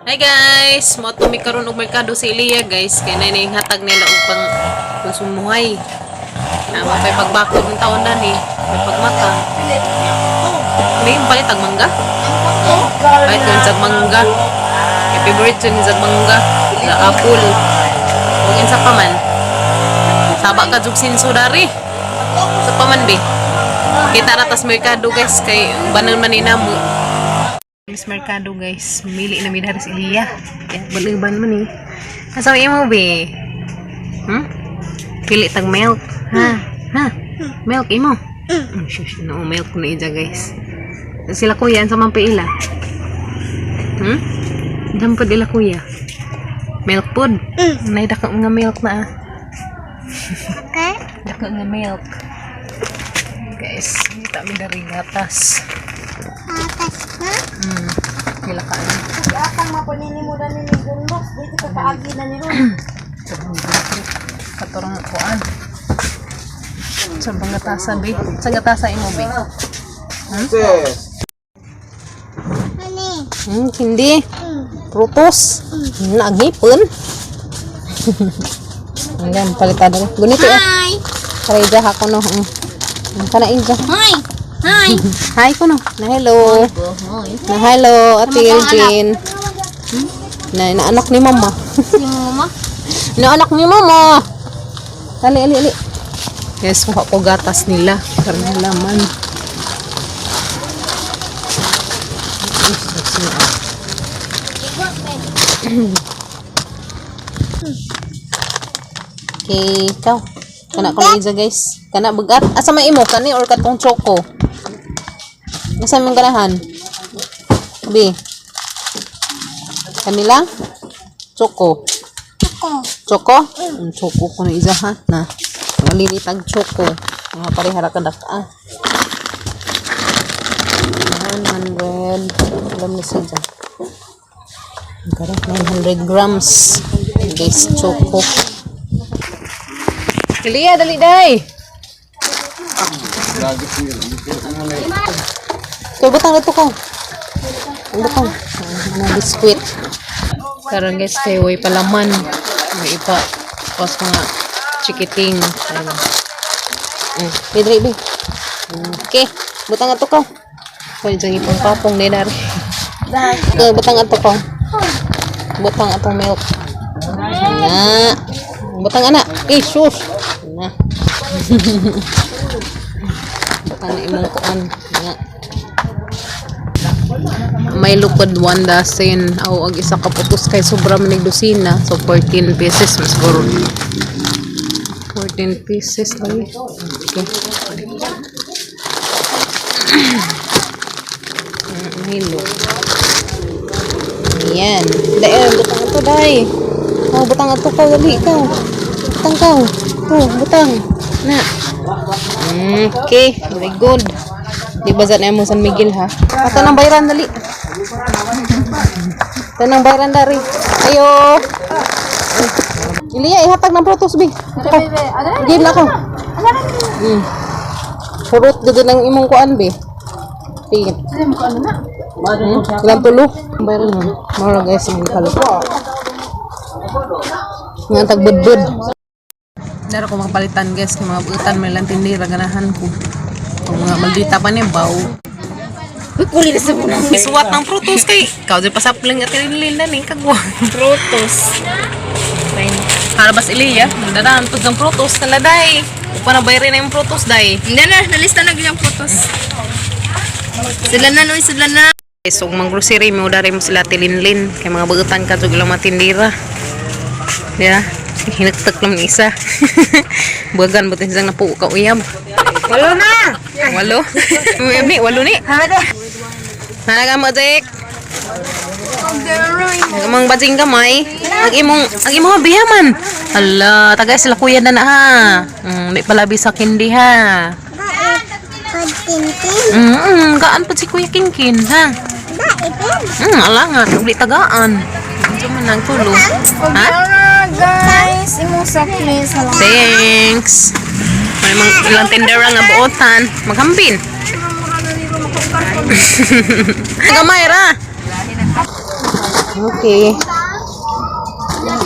Hi guys! Mo mi karon og merkado sa Iliya, guys. Kay nay hatag nila og pang konsumuhay. Na mapay pagbakod ng taon na ni. May pagmata. May palit ang mangga. Ay, kung sa mangga. Kay favorite yun sa mangga. Sa apple. Kung insa pa man. Saba ka jug sinso dari. Sa pa man be. Kita ra tas merkado, guys, kay banan man ni namo. Miss Mercado, guys, mili na mi diri sa Iliya. Kaya baliban man eh. Asa imo be? Pili tag milk. Ha? Ha? Milk imo? Shush, no milk na ija, guys. Sila kuya, sa man ila? Diyan po ila kuya. Milk pod. Nay dako nga milk na ah. Okay. Dako nga milk. Guys, kita mi dari gatas. Atas na. Pila ka ano. Atang mapanini mo na ni Gunlos. Dito ka kaagi na ni Ron. Katurang kuan. Sa mga tasa, be. Sa gatasa imo, be. Ani. Hindi. Prutos. Naghipon. Hanggang palitada ko. Gunito eh. Hi. Try ha ko no. Kana ija. Hi. Hi. Hi ko no. Na hello. Na hello, Ate Eugene. Na na anak ni Mama. Si mama. Na anak ni Mama. Ali ali ali. Yes, kuha ko gatas nila. Karne laman. Okay, ikaw. Kana ko na ija, guys. Kana bagat. Asa may imo kani or katong choco? Asa imong ganahan? B. Kanila? Choco. Ako. Choco? Choco ko na isa ha. Na. Malilitag choco. Mga parehara ka dak ah. 100. Alam ni siya dyan. Kara, 900 grams. Guys, choco. Kilia, dali day. So, butang ito ko. Butang. Mga biskwit. Karon guys, kay way palaman. May ipa pas mga chikiting. Ayun. Bidri, bi. Okay. Butang ato ko. Pwede dyan ipong papong ni dari. Okay, butang ato ko. Butang atong milk. Na. Butang ana. Eh, sus. Na. Butang na imong kuan. Na. May lukod 1 dozen. Aw, ang isa ka putos kay sobra man nig dosina. So, 14 pieces. Mas siguro. 14 pieces lagi. Okay. Milo. Ayan. Dahil, butang ito, day. Oh, butang ato ka. Dali, ikaw. Butang ka. Ito, butang. Na. Okay. Very good. Di ba na mo San Miguel, ha? Ata ng bayran, dali. Ata ng bayran, dari. Ayo. Iliya, ihatag ng prutos, bi. Ito ka. Give na ako. Purot gud ng imong kuan, bi. Tingin. Ilang tulo? Bayran mo. Mara guys, ang kalit. Nga tagbudbud. Dara ko makapalitan, guys, kay mga buutan may lang tindira ganahan ko. Kung mga maldita pa ni baw. Uy, kuli na sa muna. Isuwat ng prutos kay ikaw di pasapling at linda ning kagwa. Prutos. Harabas Iliya, dadaan pud ng prutos na day. Upa na bayrin na yung prutos day. Hindi na, nalista na ganyang prutos. Sila na, Noy, sila na. So, kung mang grocery mo dari mo sila tilinlin kay mga buutan ka jud ilang matindira. Di ba? Hinagtak lang ni isa. Buwagan butin siyang napuo ka uyab. Walo na! Walo. Uyab ni, walo ni. Nanaga mo, Jake. Ang amang bajing gamay. Ang imong biyaman. Hala, tagay sila kuya na na ha. Di palabi sa kindi ha. Pagtintin. Gaan pa si Kuya Kinkin ha. Ba, ipin. Alangan, uli tagaan. Medyo man ang tulo. Ha? Guys, imong sakli sa lang. Thanks. May mga ilang tindera nga buotan. Maghambin. Gamay ra. Okay.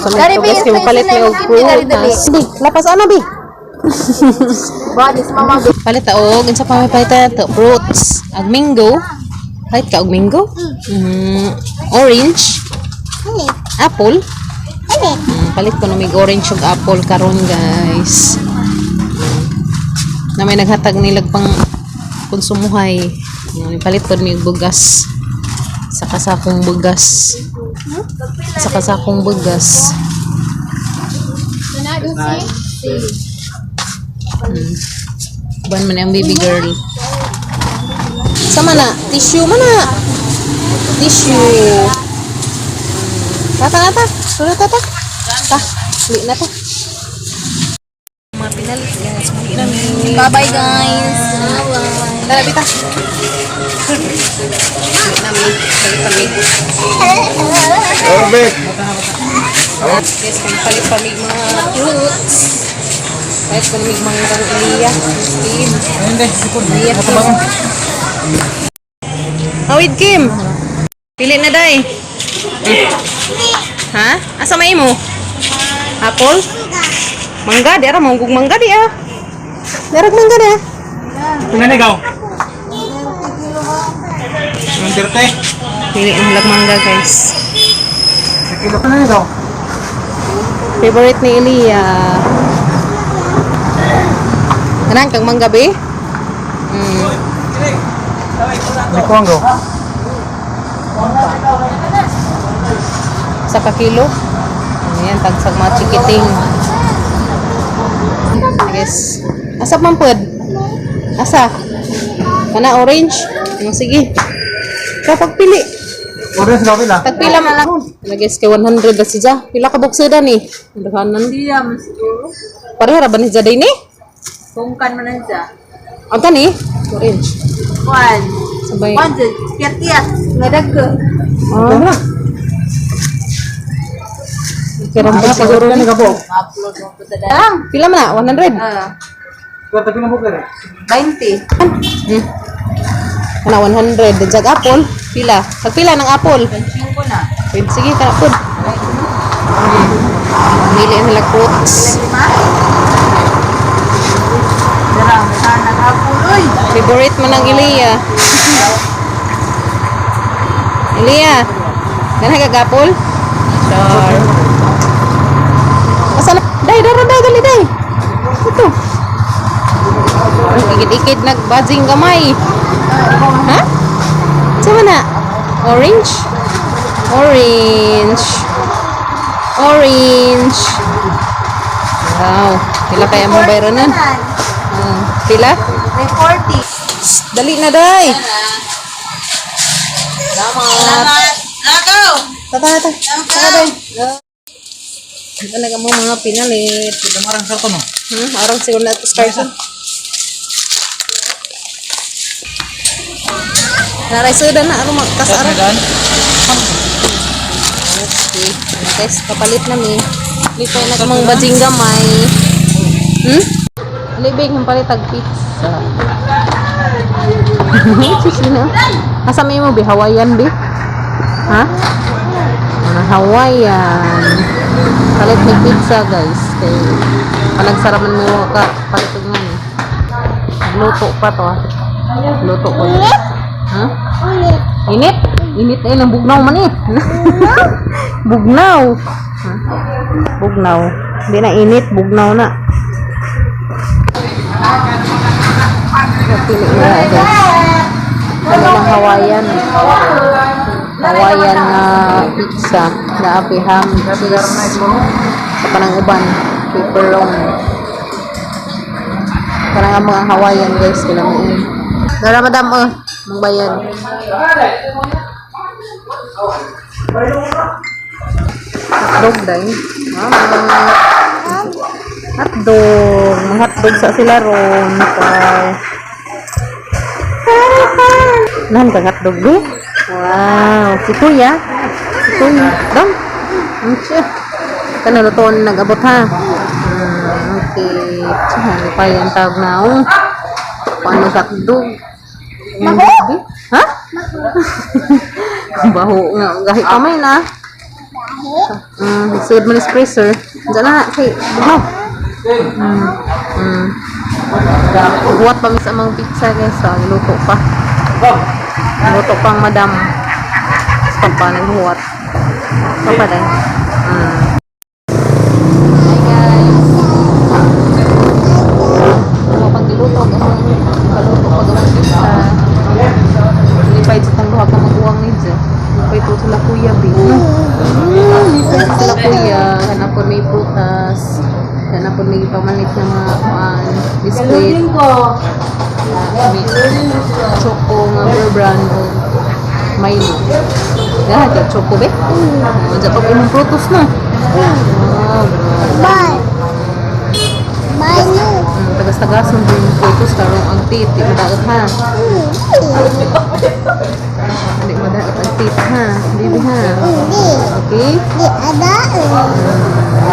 So, may guys, kay palit may og prutas. Di, lapas ana bi. Palit ta og unsa pa may palit ta to? Fruits, ag mango. Palit ka og mango? Orange. Apple. Palit ko na may orange ug apple karon, guys. Na may naghatag nilag pang konsumuhay. Palit ko ni bugas. Sa kasakong bugas. Sa kasakong bugas. Ban man ang baby girl. Sama na, tissue man na. Tissue. Tata na ta. Sunod tata. Ta, uli na ta. Mga pinalit, guys. Muli na mi. Bye-bye, guys. Tara, bita. Uli na mi. Palit pa mi. Orbit. Guys, kung palit pa mi mga fruits. Palit pa mi manggang Eliya. Kim. Hindi, Eliya, Kim. Awid, Kim. Pili na, day. Ha? Asa may mo? Apple? Mangga, di ara manggug mangga di ah. Di ara mangga di ah. Tingnan ikaw. Ang terte. Pili ang lag mangga, guys. Sa kilo ka na ikaw. Favorite ni Elia. Kanang kang mangga be? Hindi ko ang go. Sa kakilo. Ayan, tagsag mga chikiting. Guys, asa man pod? Asa? Kana orange? Sige. Kapag pili. Orange daw pila. Tagpila man lang. Ano, guys, kay 100 na siya. Pila ka buksudan ni? Daghanan. Siya, man siguro. Pareha ra ba ni Jaday ni? Kungkan man lang siya. Ang tani? Orange. One. Sabay. One, tiyat-tiyat. Ngadag ko. Ah. Kiram pa siguro ni ni. kabo. Ma-upload mo po sa daan. Pila man na? 100. Ah, Kwarta pila mo kare. 20. Kana 100. Dajag apple. Pila. Tagpila ng apple. 25 na. Wait, sige, kana pod. Pili nila fruits. Lima? Dara, sana apple, uy. Favorite man ang Ilya. Ilya. Gana ka apple? Sure. Asa na? Day, dara, day, dali, day. Ito. Ikid-ikid nagbadzing gamay. Ha? Sama na? Orange? Orange. Orange. Wow. Pila kaya mo bayronan? Pila? May 40. Dali na, day. Salamat. Nako! Tata, tata. Tata, day. Talaga mo mga pinalit. Marang sa no. Arang siguro na ito start. Naray sudan na ano magtas arang. Okay. Ano, guys, kapalit na mi. Lipay na kamang bajing gamay. Libig ng palit tag pizza. Cheese na. Asa may mo bi Hawaiian bi? Ha? Mga Hawaiian. Palit may pizza, guys. Kay panagsaraman mo ka palit og ngani. Luto pa to ah. Luto ko. Ha? Init? Init ay nang bugnaw man eh. Bugnaw. Ha? Bugnaw. Hindi na init, bugnaw na. Napili na, guys. Ano lang Hawaiian. Hawaiian na pizza. Na api ham, cheese. Sa panang uban. Pepperoni. Parang ang mga Hawaiian, guys. Kailangan. Dara madam oh. Mang bayad. Hotdog day. Mama. Hotdog. Mga hotdog sa sila ron. Kay. Nahan kang hotdog di? Wow. Si kuya. Si kuya. Dam. Siya. Kana lutoon nag-abot ha. Okay. Siya, pa yan tawag na oh. Paano hotdog? Baho! Ha? Baho nga. Gahi kamay na. Sud man is freezer. Diyan na kay bugnaw. Buhat pa mi sa amang pizza, guys. So, luto pa. Luto pang madam. Sa pa naghuwat. Pa pa day. Hi, guys. Mga pagluto ang paluto pag amang pizza. Lipay sa tang duha ka maguwang ni Jeff. Lipay to sila kuya bi. Lipay to sila kuya. Hanapon may prutas. Hanapon may pamalit nga mga kuan. Biskuit. May choco nga Bear Brand o Milo. Gahad ka choco be? Oh, diyan pa imong prutas na. Wow, grabe. Tagas-tagason po yung prutas karong ang tit. Di madaot ha. Di madaot ang tit ha. Baby ha. Okay?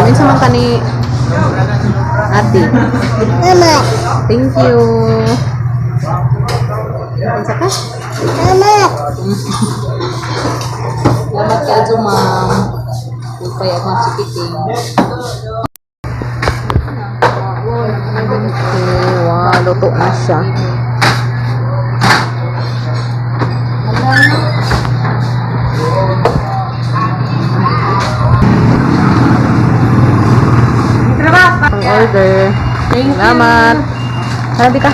Minsan man ka ni ate. Thank you. Unsa ka? Salamat ka, ma'am. Upay akong chikiting. Okay, wow, luto na siya. Ang order. Salamat. Tara, di ka.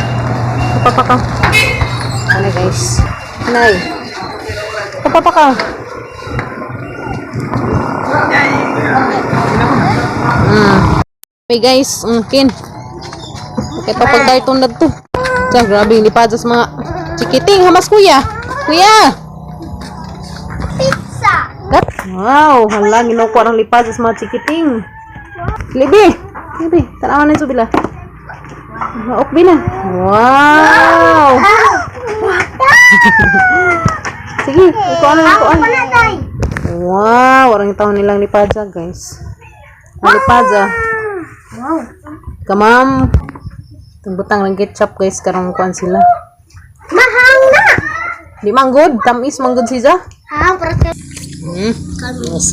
Kapapa ka. Ano, guys? Nay. Kapapa ka. Hey guys, kin. Okay, pa pag carton na to. Tiyan, grabe, hindi pa sa mga chikiting. Hamas, kuya. Kuya! Pizza. Wow, hala, ginukuha ng lipad sa mga chikiting. Libi! Libi, tanawan na yung subila. Maokbi na. Wow! Sige, ikaw na, ikaw na. Wow, warang taon nilang lipadza, guys. Ang lipadza. Wow. Kamam. Itong butang ng ketchup, guys, karong kuan sila. Mahang na. Di manggod, tamis manggod siya. Ha, para sa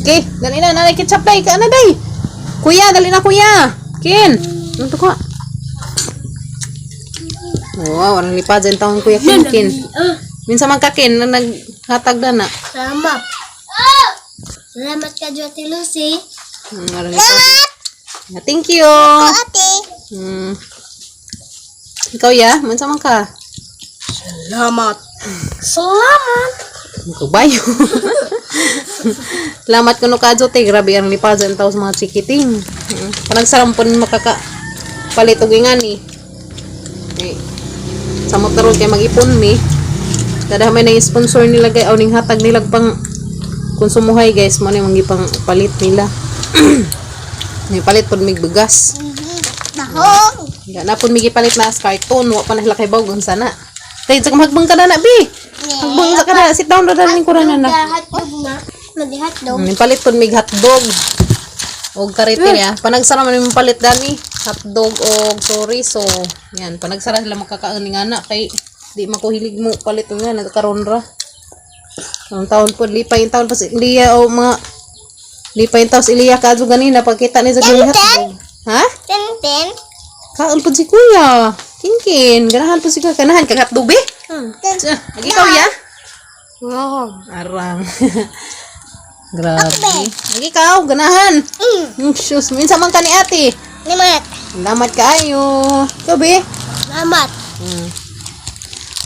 Okay, dali na, nanay ketchup day, ka na day. Kuya, dali na kuya. Kin, ano to ko? Wow, warang lipadza yung taon kuya Kin, Kin. Minsan man ka Kin, na naghatag na na. Salamat. Salamat ka, Ate Lucy. Warang lipadza. Thank you. Ate. Ikaw ya, mansa man ka. Salamat. Salamat. Kabayo. Salamat kuno ka te, grabe ang lipadza ang tao sa mga chikiting. Panagsaram po makaka palit og ingani. Eh, sa motor kay mag-ipon mi. Kada may na sponsor nila gay aw ning hatag nila pang konsumuhay guys, mo ni mangi pang palit nila. May palit pod mig bigas. Dahong. Nga na pod mig palit na sa karton, wa pa na sila kay bawg unsa na. Tay, sa magbang ka na na, bi. Magbang ka na, sit down ra ning kuran na na. Hotdog na. Madi-hotdog. Palit pod mig hotdog. Og karite niya. Panagsara man yung palit dani. Hotdog og chorizo. Yan, panagsara sila makakaon ni nga na kay di makuhilig mo palit nga na karon ra. Ang taon pod lipay yung taon pa si Lia o mga lipay yung taon si Lia kadto ganina pagkita ni sa hotdog. Ha? Ten-ten. Kaon pod si Kuya. Kinkin, ganahan pod si Kuya. Ganahan kag hotdog be. Tsa, ag ikaw ya? Wow. Arang. Grabe. Ag ikaw, ganahan. Sus, minsan man ka ni ate. Salamat. Salamat kaayo. Ikaw, be. Salamat.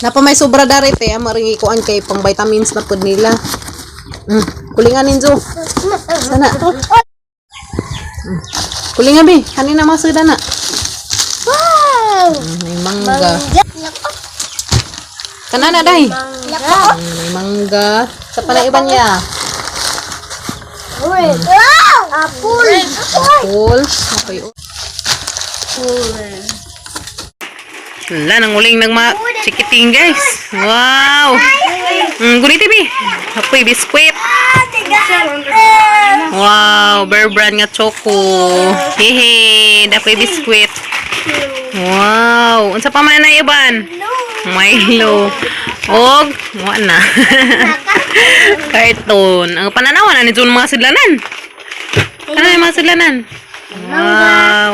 Napa may sobra darit eh. Ang maring ikuan kay pang vitamins na pud nila. Kulingan ninyo. Sana. Kulingan be. Kanina masuda na. Wow. May mangga. Mangga. Kanana day. Mangga. May mangga. Sa panaiban niya. Wow! Apple. Apple. Okay. Wala, nang uling ng mga chikiting, guys. Wow! Guniti, bi. Apoy, biskwit. Wow, Bear Brand nga choco. Hehe, dapoy biskwit. Wow, unsa pa man na iban? Milo. Og, wa na. Karton. Ang pananawa na ni Jun mga sidlanan. Ano yung mga sulanan? Wow.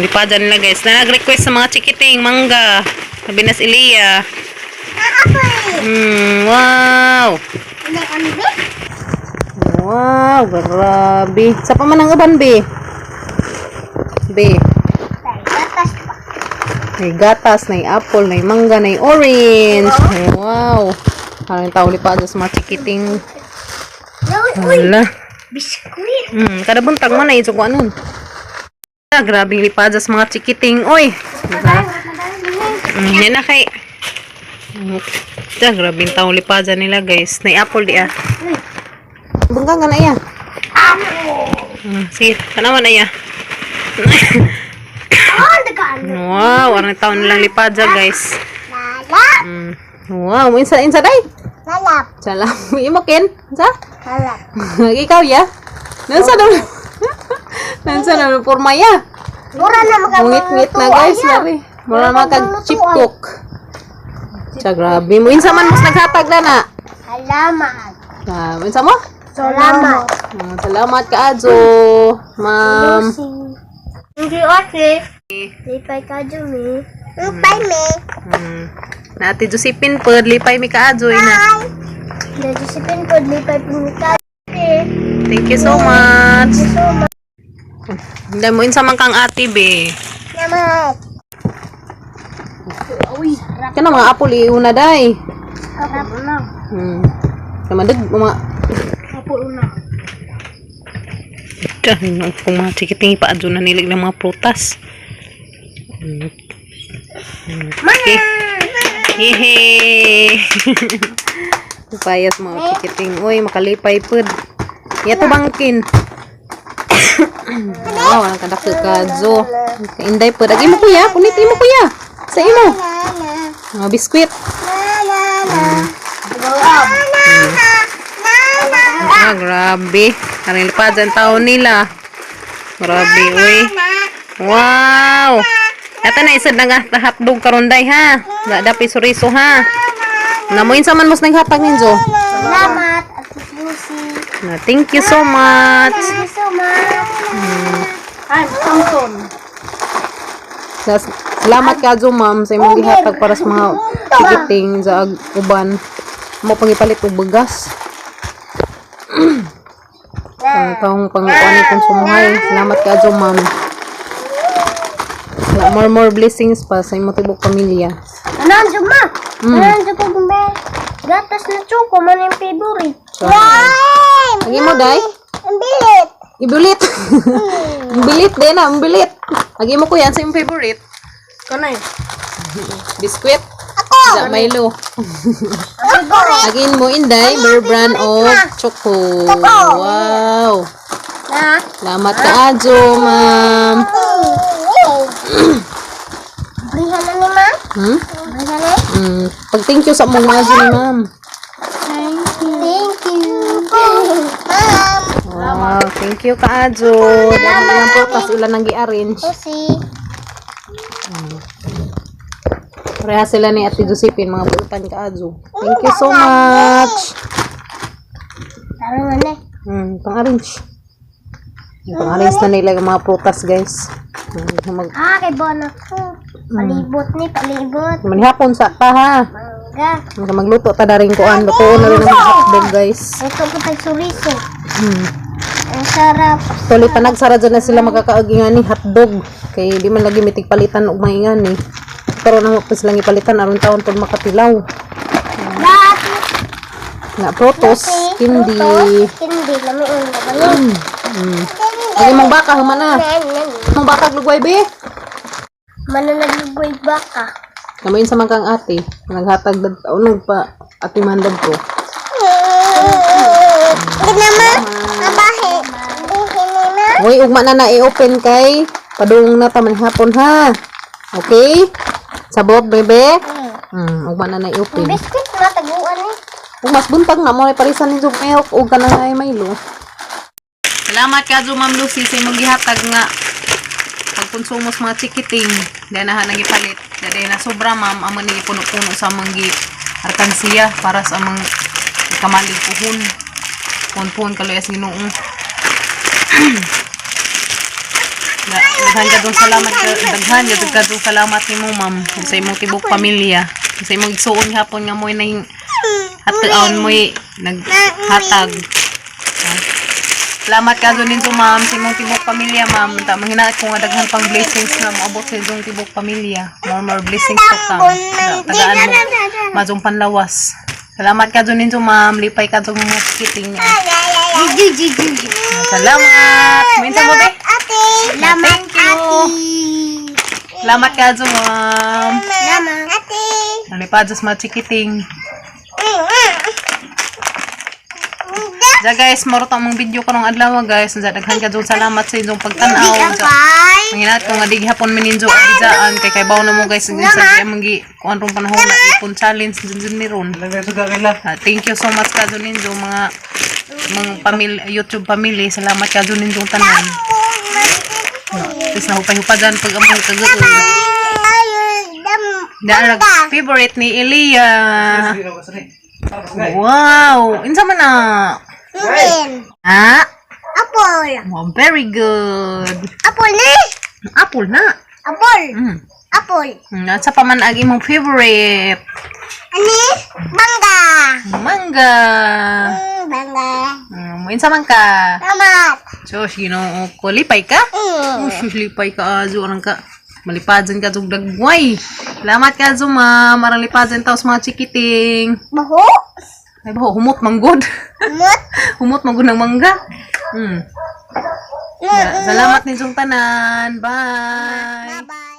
Lipada nila, guys. Na nag-request sa mga chikiting, mangga. Sabi na si Elia. Wow. Wow, grabe. Sa pa man ang uban, be? Be. May gatas, may apple, may mangga, may orange. Wow. Parang tao lipada sa mga chikiting. Wala. Biskuit. Kada buntag man na ito ko anon. Ah, grabe lipada sa mga chikiting. Oy. Diba? Yan na kay. Ah, grabe yung taong lipada nila, guys. Nay apple di ah. Bungka nga na iya. Sige, tanawan na iya. Wow, anong taon nilang lipada, guys. Lalap. Wow, insa insa day? Lalap. Salam. Imo ken? Sa? Lalap. Ikaw ya? Nansa daw? Nansa daw porma ya? Mura na Ngit-ngit na, guys, lari. Mura na kag chip cook. Siya, grabe mo. Insa man mas naghatag na na. Salamat. Ah, insa mo? Salamat. Salamat ka, Adzo. Ma'am. Hindi okay. Lipay ka, Jumi. Lipay me. Na Ate Josephine pod, lipay mi ka, Adzo ina. Na Josephine po, lipay po mi ka. Okay. Thank you so much. Thank you so much. Hindi mo insa man kang ate be. Salamat. Kana mga apple iuna day. Apple na. Kamadag mga Apple na. Diyan, kung mga chikiting pa na nilig ng mga prutas. Okay. Hehe. Payas mga chikiting. Uy, makalipay pud. Yato bangkin. Wow, ang kadako ka zo. Kainday pud. Agi mo kuya, punit imo kuya. Sa imo. Mga biskwit. Ah, grabe. Karin pa dyan taon nila. Grabe, uy. Wow! Ata na isad na nga hotdog karon day ha. Da piso-riso ha. Namuin sa man mas naghatag ninyo. Salamat, Ate Lucy. Na, thank you so much. Thank you so much. I'm Samson. Salamat ka Jo, ma'am, sa imong gihatag para sa mga tikiting sa uban. Mo pangipalit og bugas. Ang taong pangkuan ni konsumuhay. Salamat ka Jo, ma'am. Na, more more blessings pa sa imong tibok pamilya. Ano, ma? Ano, ko may gatas na choco man yung favorite. So, Ang imo day? Ang bilit. Ibulit. Ang bilit din na, ang bilit. Agi mo kuya, sa imong favorite? Kanay. Biskwit. Ako. Sa Milo. Favorite. Agin mo Inday, Bear Brand o Choco. Wow. Na. Salamat ka, Ajo, ma'am. Brihan na ni ma. Hmm? Brihan na. Pag thank you sa mong Ajo ni ma'am. Thank you. Thank you. Ma'am. Wow, thank you ka, Ajo. Dami lang po, tas ilan ang gi-arrange. Lucy. Pareha sila ni Ate Josephine, mga buutan ka, Ajo. Thank you so much. Tara na na. Pang-arrange. Pang-arrange na nila yung mga prutas, guys. Mag Ah, kay Bona ko. Palibot ni, palibot. Manihapon sa ta ha. Mangga. Magluto ta na rin kuan. Lutoon na rin ang mga hotdog, guys. Ito ko tag suriso. Ang sarap. Tuloy pa nagsara dyan na sila makakaagingan ni hotdog. Kay di man lagi mitig palitan og maingan ni. Pero nang pa silang ipalitan aron taon pag makatilaw. Lahat. Nga protos, hindi. Hindi. Lami ang labanin. Ay mong baka human na. Mong baka lugway be. Mananaglugoy baka. Kamayin sa man kang ate. Naghatag dad taon nagpa ate man dad ko. Hindi naman. Mabahe. Hindi naman. Hoy, ugma na na i-open kay padung na ta man hapon ha. Okay? Sabot, bebe. Ugma na na i-open. Biskuit na taguan eh. Ug mas buntag na mo parisan ni Zoom milk ug kanang ay Milo. Salamat ka Ma'am Lucy sa imong gihatag nga pagkonsumo sa mga chikiting. Di na ha nagipalit. Di na sobra ma'am amo ni puno-puno sa among gi arkansiya para sa among kamalig puhon. Puhon-puhon kaluyas Ginoo. Daghan ka dong salamat ka, daghan ka dong salamat nimo, ma'am, ug sa imong tibok pamilya. Ug sa imong igsuon hapon nga mo'y nang hatuon mo'y naghatag. Ha? Salamat ka dun ninyo, ma'am, sa imong tibok pamilya, ma'am. Ta manghinaot ko nga daghan pang blessings na moabot sa inyong tibok pamilya. More more blessings to come. Tagaan mo mazong panlawas. Salamat ka dun ninyo, ma'am. Lipay ka dun mga kiting. Salamat. Minsan mo, be? Ate. Thank you. Salamat ka dun, ma'am. Salamat. Ate. Nalipad sa mga chikiting. Ja guys, maro ta among video karong adlaw, guys. Unsa, daghan ka dun salamat sa inyong pagtan-aw. Unsa, manginat ko nga di gihapon mininjo diyaan kay kay bawo na mo, guys, sa di among gi kuan rong panahon na ipon challenge dun dun ni ron. Lagay suga kay la. Ah, thank you so much ka dun ninyo mga pamilya, YouTube family. Salamat ka dun ninyo tanan. Tapos nahupay-hupagan pag among kagaon. Daarag favorite ni Elia. Wow! Insa man na? Ah? Apple. Wow, very good. Apple ni? Apple na. Apple. Apple. Asa pa man ang imong favorite? Ani? Mangga. Mangga. Mangga. Insa man ka? Salamat. Sus, Ginoo ko. Lipay ka? Oh, sus, lipay ka, azo. Arang ka. Malipadyan ka, zug dagway. Salamat ka, azo, ma. Marang lipadyan tao sa mga chikiting. Baho? Ay, baho, humot manggod. Mut? Humot manggod ng mangga. Salamat ninyong tanan. Bye. Bye.